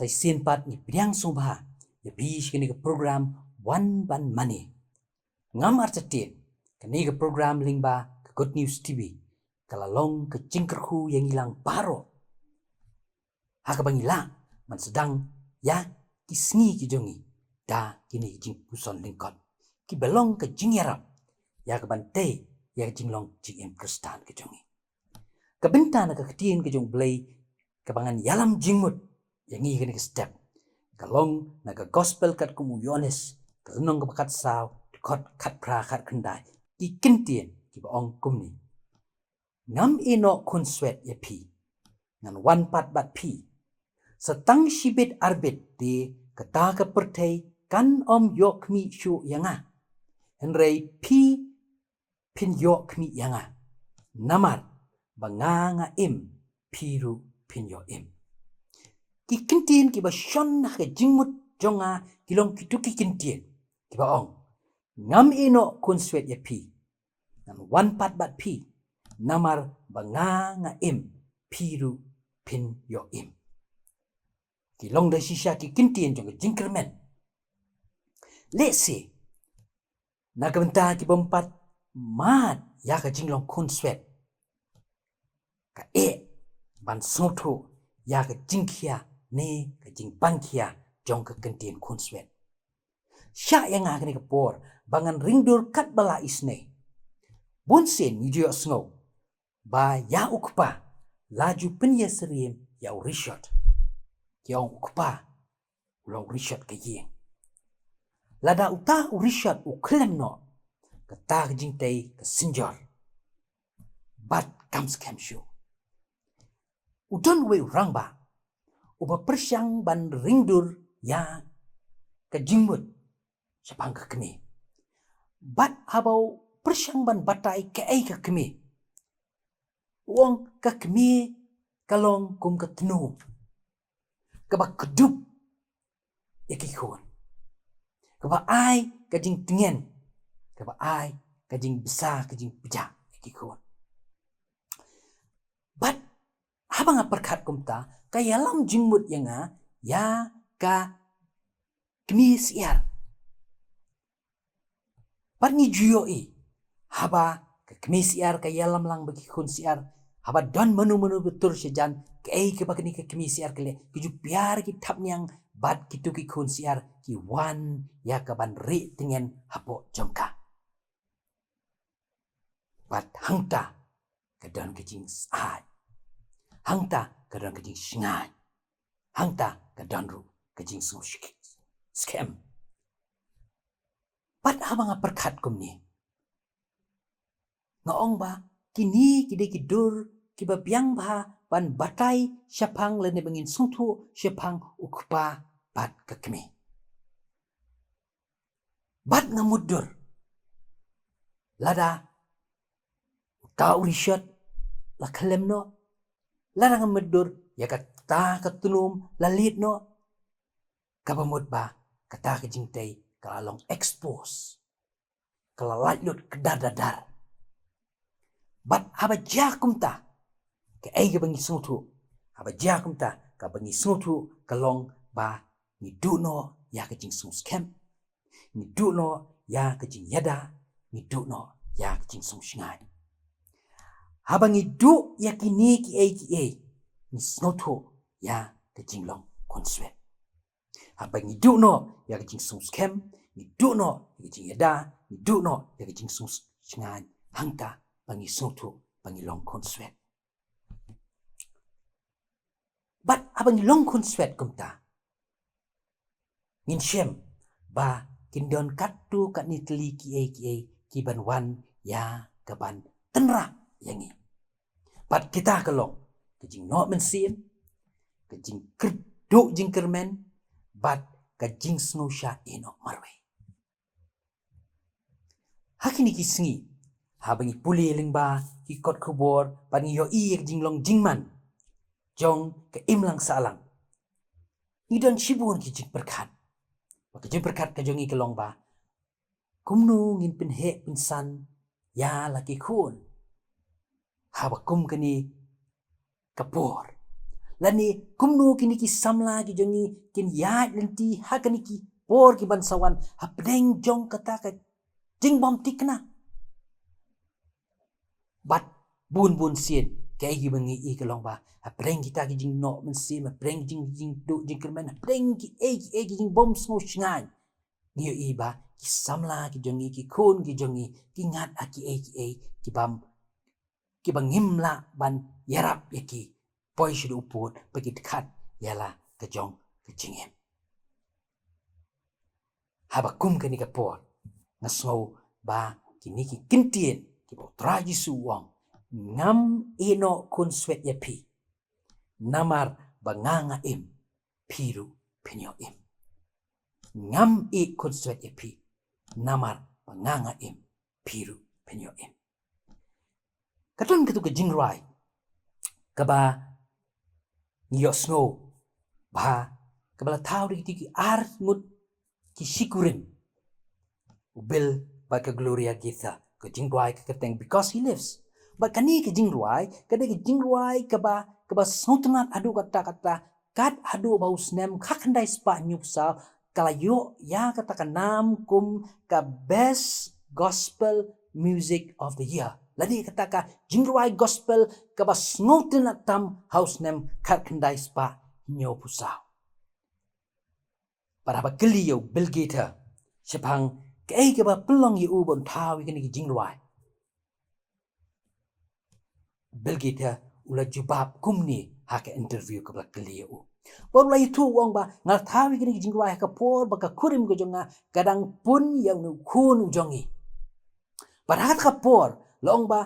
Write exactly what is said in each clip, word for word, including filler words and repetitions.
Shisien pat ngi pdiang sngewbha ïa phi sha kane ka program Wan Ban Mane. Ngam artatien, kane ka program lyngba ka Good News T V ka la long ka jingkyrkhu ïa ngi lang baroh, ha kaba ngi lah ban sdang ïa ki sngi ki jong ngi da kine ki jingpuson lyngkot kiba long ka jingïarap ïa kaban tei ïa ka jinglong jingim Khristan ka jong ngi. Ka bynta na ka ktien ka jong U Blei kaba ngan ïalam jingmut ïa ngi kane ka step ka long na ka Gospel katkum u Ïoannis, ka lynnong kaba khatsaw, dkhot khatphra, khatkhyndai. Ki kyntien kiba ong kumne: Ngam ïehnoh khunswet ïa phi, ngan wan pat bad phi. Sa tang shibit arbit te kata ka pyrthei kan ym ïoh khmih shuh ïa nga, hynrei phi phin ïoh khmih ïa nga, namar ba nga nga im, phi ruh phin ïoh im. Ki kyntien kiba shon ha ka jingmut jong nga ki long kito ki kyntien kiba ong: Ngam ïehnoh khunswet ïa phi, ngan wan pat bad phi, namar ba nga nga im, phi ruh phin ïoh im. Ki long da shisha ki kyntien jong ka jingkyrmen. Lehse na ka bynta ki bym pat mad ïa ka jinglong khunswet, ka eh ban sngewthuh ïa ka jingkhia ne ka jingpang khia jong ka kyntien khunswet. Shah ïa nga kane ka por ba ngan ring dur katba la isynei. Bun sien ngi ju ïohsngew ba ïa u kpa la ju pynïasyriem ïa u Richard. Ki ong u kpa u long Richard ka ïing. Lada uta u Richard u khlem noh, kata ka jingtei ka synjor bad kam skhem shuh. U don uwei u rangbah uba pyrshang ban ring dur ïa ka jingmut shaphang ka kmie. Bad haba u pyrshang ban batai kaei ka kmie, u ong ka kmie ka long kum ka tnum kaba kdup ïa ki khun, kaba ai ka jingtngen, kaba ai ka jingbsa, ka jingpjah ïa ki khun. Bad haba nga pyrkhat kumta, ka ïalam jingmut ïa nga ïa ka kmie syiar. Bad ngi ju ïohi, haba ka kmie syiar ka ïalam lang bad ki khun syiar, haba don mano mano ba tur shajan, kaei kaba kane ka kmie syiar ka leh, ki ju pynïar ki thapniang bad kito ki khun syiar ki wan ïa kaban rieh tngen hapoh jong ka. Bad hangta ka don ka jingsyiar, hangta ka don ka jingshngaiñ, hangta ka don ruh ka jingsngew shik-, skhem. Bad haba nga pyrkhat kumne, nga ong ba kine ki dei ki dur kiba biang bha ban batai shaphang lane ba ngin sngewthuh shaphang u kpa bad ka kmie. Bad nga mutdur, lada uta u Richard la khlem noh, lada nga mutdur ïa kata ka tnum la leit noh, kaba mut ba kata ka jingtei ka la long expose, ka la lait lut kdar dadar. Bad haba jia kumta, kaei kaba ngi sngewthuh? Haba jia kumta, kaba ngi sngewthuh ka long ba ngi duh noh ïa ka jingsngewskhem, ngi duh noh ïa ka jingïada, ngi duh noh ïa ka jingsngewshngaiñ. Haba ngi duh ïa kine kiei kiei, ngi sngewthuh ïa ka jinglong khunswet. Haba ngi duh noh ïa ka jingsngewskhem, ngi duh noh ïa ka jingïada, ngi duh noh ïa ka jingsngewshngaiñ, hangta ba ngi sngewthuh ba ngi long khunswet. Bad haba ngi long khunswet kumta, ngin shem ba kin don katto katne tylli kiei kiei kiban wan ïa kaban tynrah ïa ngi. Bad kita ka long ka jingnoh mynsiem, ka jingkyrduh jingkyrmen, bad ka jingsngewshah ïehnoh marwei. Ha kine ki sngi, haba ngi pule lyngba ki kot khubor bad ngi ïohi ïa ka jinglong jingman jong ka imlang sahlang, ngi don shibun ki jingpyrkhat. Bad ka jingpyrkhat ka jong ngi ka long ba kumno ngin pynheh pynsan ïa la ki khun haba kum kane ka por. Lane kumno kine ki samla ki jong ngi kin ïaid lynti ha kine ki por ki ban sa wan hapdeng jong kata ka jingbymtikna. Bad bun bun sien, kaei ba ngi ïohi ka long ba hapdeng kita ki jingnoh mynsiem, hapdeng ki jing, jingduh jingkyrmen, hapdeng kiei kiei ki jingbymsngew shngaiñ, ngi ïohi ba ki samla ki jong ngi, ki khun ki jong ngi ki ngat ha kiei kiei ki bym, ki ba ngim lah ban ïarap ïa ki, poi shaduh u pud ba ki dkhat ïa la ka jong ka jingim. Haba kum kane ka por, nga sngew ba kine ki ktien kiba U Trai Jisu u ong: Ngam ïehnoh khunswet ïa phi, namar ba nga nga im, phi ruh phin ïoh im. Ngam ïeh khunswet ïa phi, namar ba nga nga im, phi ruh phin ïoh im. Ka don katu ka jingrwai kaba ngi ïohsngew ba, kaba la thaw da kito ki ar ngut ki shikurim, u Bill bad ka Gloria Gaither, ka jingrwai ka kyrteng Because He Lives. Bad kane ka jingrwai ka dei ka jingrwai kaba, kaba sngewtynnat haduh katta katta, kat haduh ba u snem khatkhyndai spah hynñiewphew saw ka la ïoh ïa kata ka nam kum ka Best Gospel Music of the Year, lane kata ka jingrwai gospel kaba sngewtynnat tam ha u snem khatkhyndai spah hynñiewphew saw. Bad haba kylli ïa u Bill Gaither shaphang kaei kaba pynlong ïa u ban thaw ïa kane ka jingrwai, Bill Gaither u la jubab kumne ha ka interview kaba la kylli ïa u. Bad u la ïathuh, u ong ba, nga la thaw ïa kane ka jingrwai ha ka por ba ka kurim ka jong nga ka dang pun ïa une u khun u jong ngi. Bad ha kata ka por la ong ba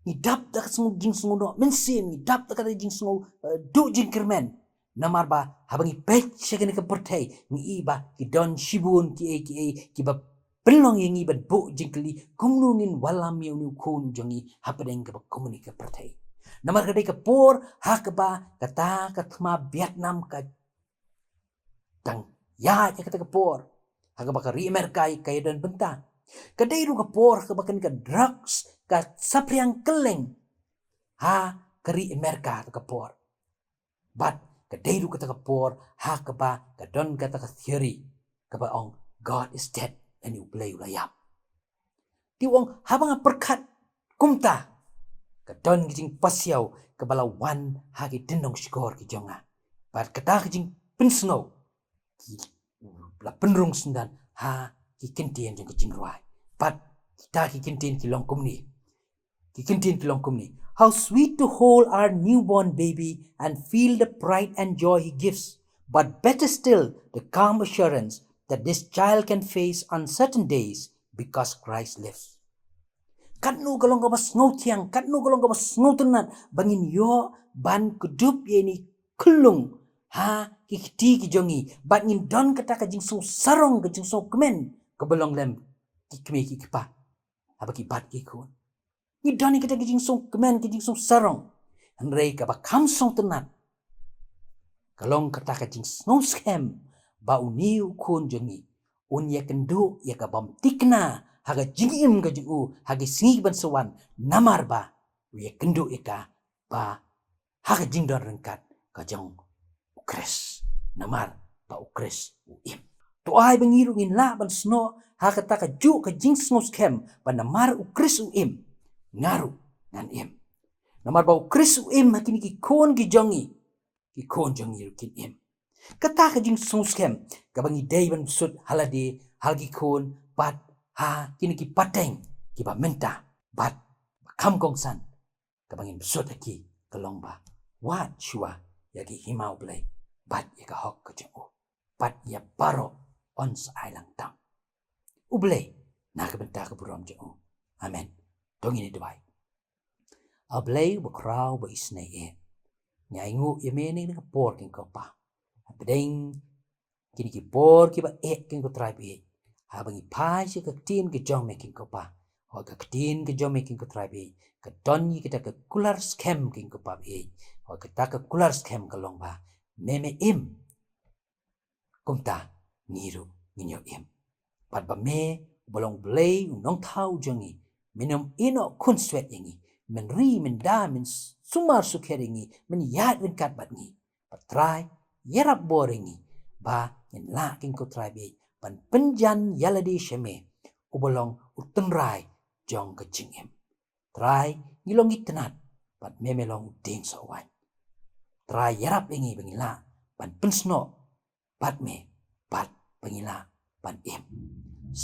ngi dap da ka sngew, jingsngewnoh mynsiem, ngi dap da ka jingsngew, eh, duh jingkyrmen. Namar ba haba ngi peit sha kane ka pyrthei, ngi i ba ki don shibun kiei kiei kiba pynlong ïa ngi ban buh jingkylli, kumno ngin wallam ïa une u khun u jong ngi hapdeng kaba kum kane ka pyrthei. Namar ka dei ka por ha kaba kata ka thma Vietnam ka dang ïaid, ïa kata ka por ha kaba ka ri Amerika ka ïadon bynta. Ka dei ruh ka por ha kaba kane ka drugs ka saphriang kylleng ha ka ri Amerika kata ka por. Bad ka dei ruh kata ka por ha kaba ka don kata ka theory kaba ong God is dead, lane U Blei u la ïap. Te u ong haba nga pyrkhat kumta, ka don ka jingpasiaw kaba la wan ha ki tyndong shkor ki jong nga. Bad kata ka jingpynsngew ki la pynrung syndon ha ki ktien jong ka jingrwai. Bad kita ki ktien ki long kumne. Ki ktien ki long kumne: How sweet to hold our newborn baby and feel the pride and joy he gives, but better still, the calm assurance that this child can face uncertain days because Christ lives. Katno ka long kaba sngewthiang, katno ka long kaba sngewtynnat ba ngin ïoh ban kdup ïa ine i khyllung ha ki kti ki jong ngi, bad ngin don kata ka jingsngew sarong, ka jingsngew kmen kaba long lem ki kmie ki kpa haba ki bat ki khun. Ngi don ïa kata ka jingsngew kmen, ka jingsngew sarong. Hynrei kaba kham sngewtynnat ka long kata ka jingsngew skhem ba une u khun jong ngi un ïakynduh ïa ka bymthikna ha ka jingim ka jong u ha ki sngi ban sa wan, namar ba u ïakynduh ïa ka ba ha ka jingdon ryngkat ka jong U Khrist, namar ba U Khrist u im. To ai ba ngi ruh ngin lah ban snoh ha kata kajuh ka jingsngew skhem ba namar U Khrist u im, nga ruh ngan im. Namar ba U Khrist u im ha kine ki khun ki jong ngi, ki khun jong ngi ruh kin im. Kata ka jingsngew skhem kaba ngi dei ban bsut ha lade, ha ki khun, bad ha kine ki pateng kiba mynta, bad ba kham kongsan kaba ngin bsut ha ki ka long ba wad shuwa ïa ki hima U Blei bad ïa ka hok ka jong u, bad ïa baroh yn sa ai lang tam. U Blei na ka bynta ka burom jong u. Amen. To ngin ïa duwai. A Blei uba khraw, uba isynei eh, ngi ainguh ïa me ha kane ka por, Kynrad ko Pa. Hapdeng kine ki por kiba eh, Kynrad ko Trai baieit, haba ngi phai sha ka ktien ka jong me, Kynrad ko Pa, ha ka ktien ka jong me, Kynrad ko Trai baieit, ka don ïa kata ka kular skhem, Kynrad ko Pa baieit. Ha kata ka kular skhem ka long ba me me im, kumta ngi ruh ngin ïoh im. Bad ba me uba long Blei u nongthaw jong ngi, men ym ïehnoh khunswet ïa ngi, men ri, men da, men sumar sukher ïa ngi, men ïaid ryngkat bad ngi. Bad Trai, ïarap bor ïa ngi ba ngin lah, Kynrad Trai, ban pynjan ïalade sha me, uba long u Trai jong ka jingim. Trai, ngi long ki tnat, bad me, me long u dieng soh waiñ. Trai, ïarap ïa ngi ba ngin lah ban pynsnoh bad me, bad ba ngin lah ban im.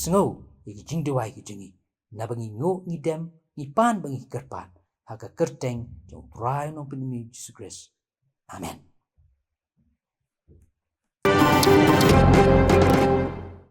Sngew ïa ki jingduwai ki jong ngi, naba ngi nguh, ngi dem, ngi pan bad ngi kyrpad ha ka kyrteng jong u Trai u Nongpynim Jisu Khrist. Amen.